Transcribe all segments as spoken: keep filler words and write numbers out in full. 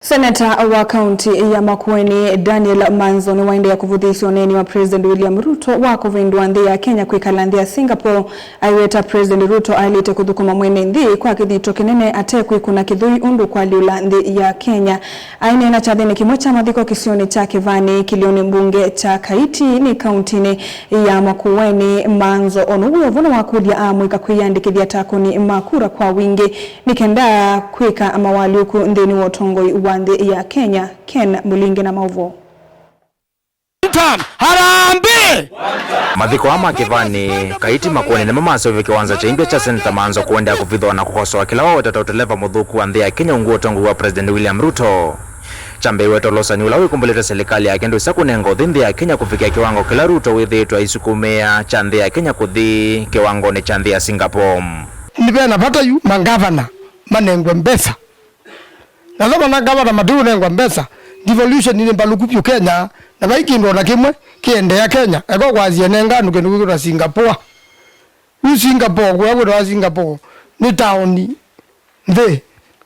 Seneta wa kaunti ya Makueni, Daniel Manzo, nĩwaendeea kũvũthĩĩsya ũneeni wa President William Ruto wa kũvĩndũa nthĩ ya Kenya kwĩkala nthĩ ya Singapore. Aiweta President Ruto aĩlĩte kũthũkũma mwene nthĩ kwa kĩthito kĩnene ate kwĩkũna kĩthũi ũndũ ũkwalyũla nthĩ ya Kenya. Aineena kyathĩnĩ kĩmwe kya mathiko kĩsionĩ kya Kĩvani, kĩlĩonĩ mbunge kya Kaiti nĩ kauntinĩ ya Makueni, Manzo o now'o ũvũna wakũlya amũika kwĩyandĩkĩthya ta akũni ma kura kwa wingĩ nĩ kenda kwĩka mawalyũku nthĩnĩ wa ũtongoi wa nthĩ ya Kenya. Ken Mũlinge na maũvoo. Harambee! Mathiko aa ma Kĩvani, Kaiti, Makueni nĩmo maseũvye kĩwanza kya imbya kya Seneta Manzo kũendeea kũvithũa na kũkosoa kĩla waweta ta ũteleva mũthũku wa nthĩ ya Kenya ungu wa ũtongoi wa President William Ruto. Kyambĩĩw'e ta ũlũsani ũla wĩkumbũlĩte silikalĩ yake ndwĩsa kũnenga ũthĩ nthĩ ya Kenya kũvikĩa kĩwango kĩla Ruto wĩthĩĩtwe aisukumĩĩa kya nthĩ ya Kenya kũthi kĩwangonĩ kya nthĩ ya Singapore. Nĩ ve na vata yu mangavana manengwe mbesa. Na thoma na ngavana matiũnengwa mbesa, devolution nĩ mbaluku vyũ Kenya, na vai kĩndũ o na kĩmwe kĩendeea Kenya, eka kwasya nenga andũ kĩndũ kĩkwĩtwa Singapore. Yu Singapore, kũla kwĩtawa Singapore, nĩ taoni nthĩ,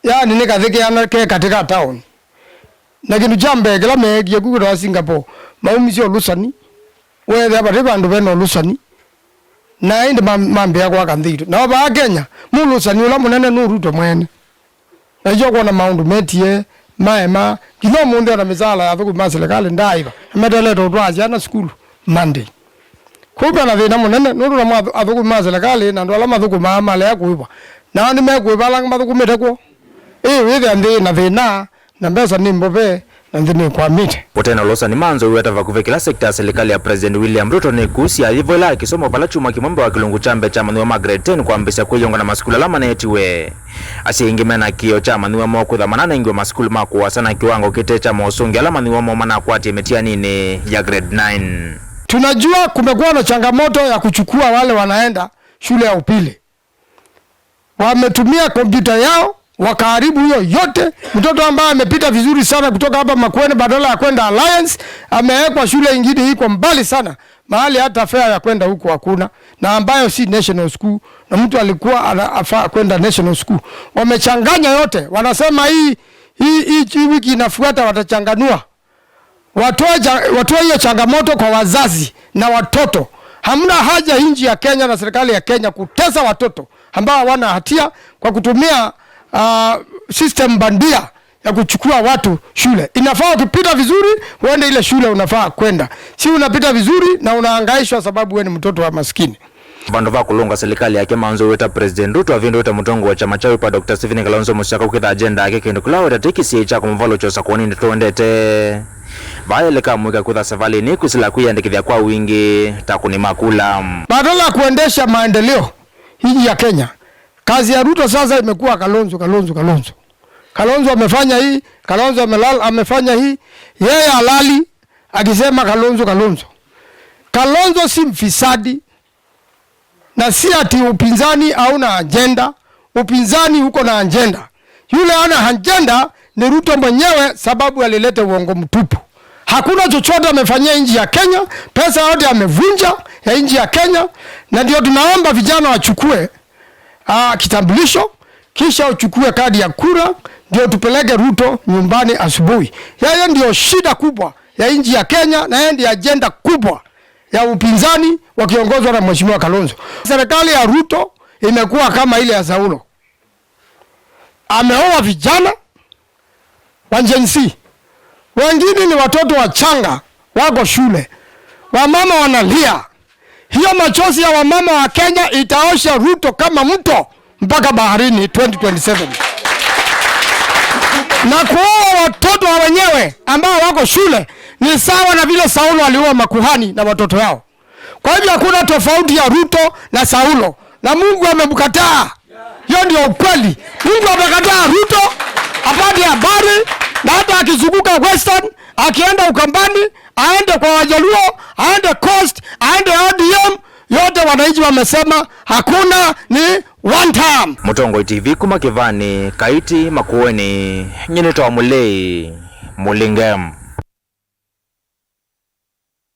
yaani nĩ kathĩ keana ke katĩ ka taoni. Na kĩndũ kya mbee kĩla meekie ku kwĩtawa Singapore, maumisye ũlũsani, weethĩa vati vandũ vena ũlũsani, na ĩndĩ ma-, mambĩĩa kwaka nthĩ itũ. Nao vaa Kenya, mũlũsani ũla mũnene nũ Ruto mwene. Na nĩkyo kwona maũndũ metie, maema, nginya ũmũnthĩ ona mĩsaala ya athũkũmi ma silikalĩ ndaaĩva, na metelete ũtwaa syana sukulu Monday. Kwoou vena thĩna mũnene, nũndũ namo athũ-, athũkũmi ma silikalĩ na andũ ala mathũkũmaa malea kũĩvwa, nao nĩmekũĩva ala angĩ mathũkũmĩte kwoo. Ĩĩ, wĩthĩa nthĩ ĩna thĩna, na mbesa nĩ mbove, na nthĩ nĩkwamĩte. Ũtena ũlũsani, Manzo aiweta vakuvĩ kĩla sekta ya silikalĩ ya President William Ruto nĩkusya. Yĩvo ĩla ya kĩsomo vala kyumwa kĩmwe mbee wa kĩlungu kya mbee kya amanyĩw'a ma grade ten kwambĩĩsya kwĩyĩunga na masukulu ala maneetiwe. Asyai aingĩ mena kĩĩo kya amanyĩw'a moo kwĩthwa mananengiwe masukulu ma kũasa na kĩwango kĩte kya mosũngĩo ala amanyĩw'a moo manakwatie mĩtianinĩ ya grade nine. Tunajua kumekuwa na changamoto ya kuchukua wale wanaenda shule ya upili. Wametumia kompyuta yao, wakaharibu hiyo yote. Mtoto ambaye amepita vizuri sana kutoka hapa Makueni, badala ya kwenda Alliance, amewekwa shule ingine iko mbali sana, mahali hata fare ya kwenda huko hakuna, na ambayo si national school, na mtu alikuwa ana-, afaa kwenda national school. Wamechanganya yote, wanasema hii, hii, hii, hii wiki inafuata watachanganua. Watoe cha-, watoe hiyo changamoto kwa wazazi na watoto. Hamna haja nchi ya Kenya na serikali ya Kenya kutesa watoto ambao hawana hatia kwa kutumia, ah, system bandia ya kuchukua watu shule. Inafaa ukipita vizuri, uende ile shule unafaa kwenda. Si unapita vizuri na unahangaishwa sababu wewe ni mtoto wa maskini. Vandũ va kũlũnga silikalĩ yake, Manzo aiweta President Ruto avĩndũĩte mũtongoi wa kyama kya Wiper, Doctor Stephen Kalonzo Musyoka, kwĩtha agenda yake, kĩndũ kĩla aweta ti kĩsiĩĩi kya kũmũvalũkya ũsakũanĩ tũendete. Vaa eleka amũika kwĩtha savalĩnĩ kwĩsĩla kwĩyandĩkĩthya kwa wingĩ ta akũni ma kula. Badala ya kuendesha maendeleo nchi ya Kenya, kazi ya Ruto sasa imekuwa Kalonzo, Kalonzo, Kalonzo. Kalonzo amefanya hii, Kalonzo amelala, amefanya hii. Yeye halali akisema Kalonzo, Kalonzo. Kalonzo si mfisadi. Na si ati upinzani hauna ajenda, upinzani uko na ajenda. Yule hana ajenda ni Ruto mwenyewe, sababu alileta uongo mtupu. Hakuna chochote amefanyia nchi ya Kenya, pesa yote amevunja ya nchi ya Kenya, na ndio tunaomba vijana wachukue, ah, kitambulisho, kisha uchukue kadi ya kura, ndio tupeleke Ruto nyumbani asubuhi. Yeye ndio shida kubwa ya nchi ya Kenya, na yeye ndio ajenda kubwa ya upinzani wakiongozwa na Mheshimiwa Kalonzo. Serikali ya Ruto imekuwa kama ile ya Saulo. Ameua vijana wa Gen Z. Wengine ni watoto wachanga wako shule. Wamama wanalia. Hiyo machozi ya wamama wa Kenya itaosha Ruto kama mto mpaka baharini twenty twenty-seven. Na kuua watoto wa wenyewe ambao wako shule ni sawa na vile Saulo aliua makuhani na watoto yao. Kwa hivyo hakuna tofauti ya Ruto na Saulo. Na Mungu amemkataa. Hiyo ndio ukweli. Mungu amekataa Ruto apate habari, na hata akizunguka Western, akienda Ukambani, aende kwa Wajaluo, aende Coast, aende O D M, yote wananchi wamesema hakuna, ni one term. Mũtongoi T V kuma Kĩvani, Kaiti, Makueni, nyie nĩtawa Mũlei Mũlinge.